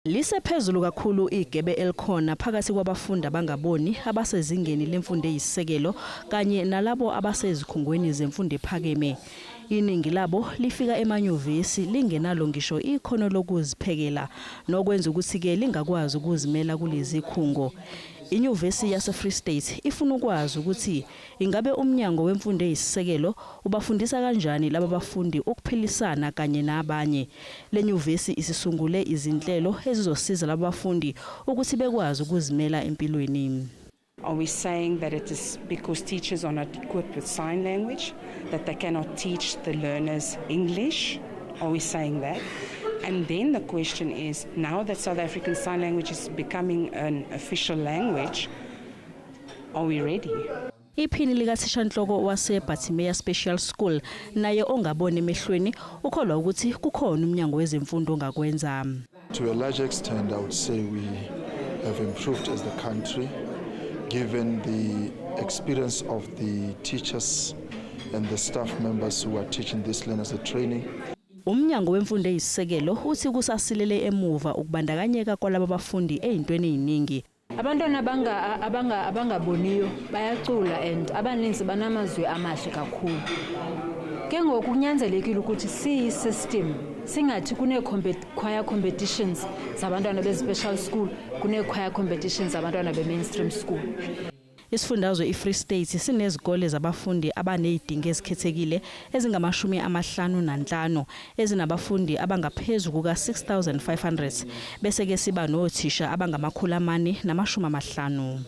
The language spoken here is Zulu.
Lisephezulu kakhulu igebe elikhona phakathi kwabafundi abangaboni abasezingeni lemfundo eyisisekelo kanye nalabo abasezikhungweni zemfundo ephakeme. Iningi labo lifika emanyuvesi lingenalo ngisho ikhono lokuziphekela nokwenza ukuthi-ke lingakwazi ukuzimela kulezi khungo. Inyuvesi yase-Free State ifuna ukwazi ukuthi ingabe umnyango wemfundo eyisisekelo ubafundisa kanjani laba bafundi ukuphilisana kanye nabanye. Le nyuvesi isisungule izinhlelo ezizosiza laba bafundi ukuthi bekwazi ukuzimela empilweni. Are we saying that it is because teachers are not equipped with sign language that they cannot teach the learners English? Are we saying that? And then the question is, now that South African Sign Language is becoming an official language, are we ready? Iphini likathishanhloko waseBartimaeus Special School naye ongaboni emehlweni ukholwa ukuthi kukhona umnyango wezemfundo ongakwenza. To a large extent, I would say we have improved as the country, given the experience of the teachers and the staff members who are teaching these learners the training. Umnyango wemfundo eyisisekelo uthi kusasilele emuva ukubandakanyeka kwalaba bafundi ezintweni eziningi. Abantwana abangaboniyo bayacula and abaninzi banamazwi amahle kakhulu. Ke ngoku kunyanzelekile ukuthi siyi-system singathi kunee-choir competitions zabantwana be-special school, kunee-choir competitions zabantwana be-mainstream school. Isifundazwe iFree State sinezikole zabafundi abanezidingo ezikhethekile ezingama-55 ezinabafundi abangaphezu kuka-6500 bese ke siba nothisha abangama-450.